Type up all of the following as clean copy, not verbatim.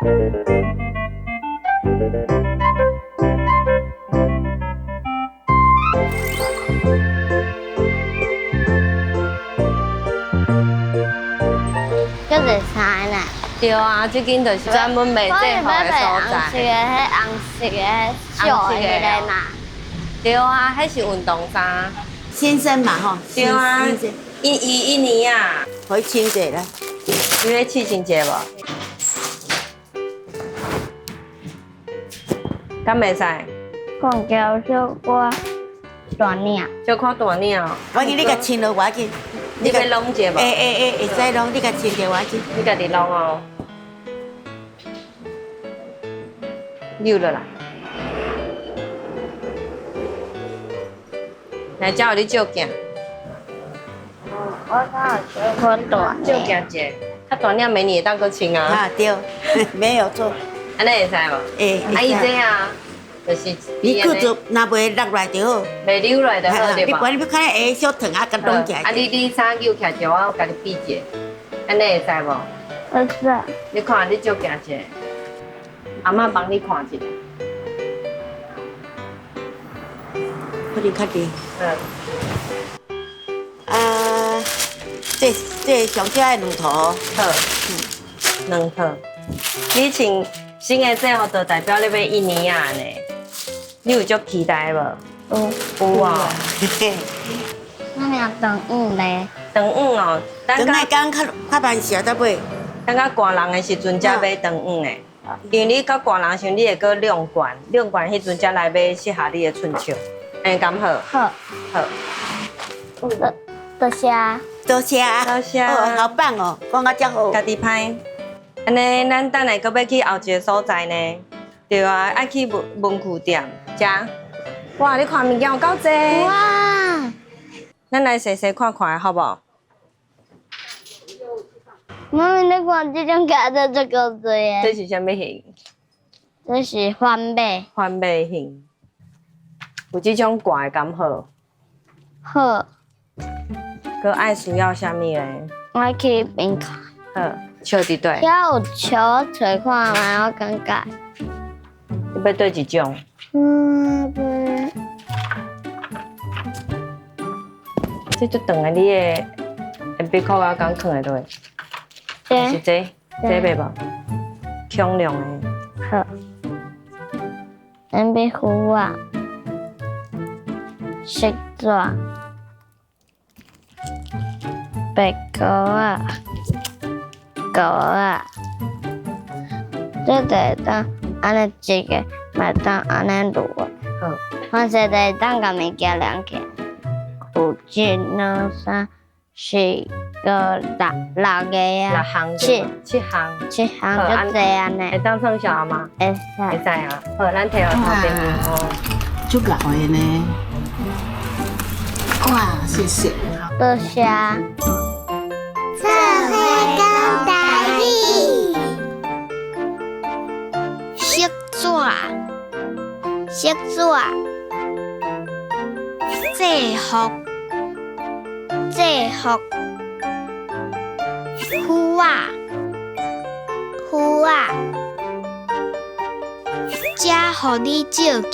這個衫呢？對啊，這間就是專門賣制服的所在。紅色的、紅色的、小的那個嘛。對啊，彼是運動衫。先生嘛吼。對啊，伊伊一年啊。可以穿者啦。你欲試穿者無？敢袂使？看起來小可大領。小可大領。我見你共穿落，我緊。你欲弄者無？會會會，會使弄，你共穿者我緊。你家己弄哦。扭落來。來，遮有你照鏡。我看有小可大。照鏡者，較大領美女會當閣穿啊。啊對，沒有錯。按呢會使無？會。啊，伊這啊，就是你去做，若袂落來就好。袂溜落來就好對吧？你管你看下小長啊，共攏起來。啊，你衫扭起來，我共你比一下，按呢會使無？會使。你看，你照鏡者，阿嬤幫你看一下。可能較甜。嗯。啊，這上少愛兩套。好。兩套。你穿新的制服，就代表你欲一年仔呢。你有足期待無？有。有啊。那名長羽咧？長羽哦，等下講較較慢些才買。等較寒人的時陣才買長羽的，因為你較寒人時陣，你會閣晾懸，晾懸彼陣才來買適合你的寸尺，按呢敢好？好。好。多謝。多謝。多謝。哦，好棒哦，講甲遮好。家己歹。按呢，咱等下閣欲去後一個所在呢？對啊，愛去文具店食。哇，你看物件有夠濟。哇！咱來細細看看，好無？媽咪，你看這種架子足夠濟的。這是啥物型？這是番麥。番麥型。有這種掛的敢好？好。閣愛需要啥物咧？我去邊看。好，笑佇佗。遐有笑，我揣看覓，我感覺。你欲佗一種？嗯，這足長的，你的筆殼仔敢囥會落？是這，這袂無？孔亮的。好。咱欲糊仔，色紙，白膏仔，膏仔，這就會當按呢一个，嘛會當按呢擼。好。反正就會當共物件連起來。有一、兩、三、四、五、六，六个啊。六項。七。七項。七項足濟按呢。會當創痟嗎？會使。會使啊。好，咱提予頭前面哦。足𠢕的呢。哇，謝謝。多謝。做伙講台語。色紙，色紙，制服，制服，浡仔，浡仔，遮予你照鏡，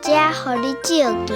遮予你照鏡。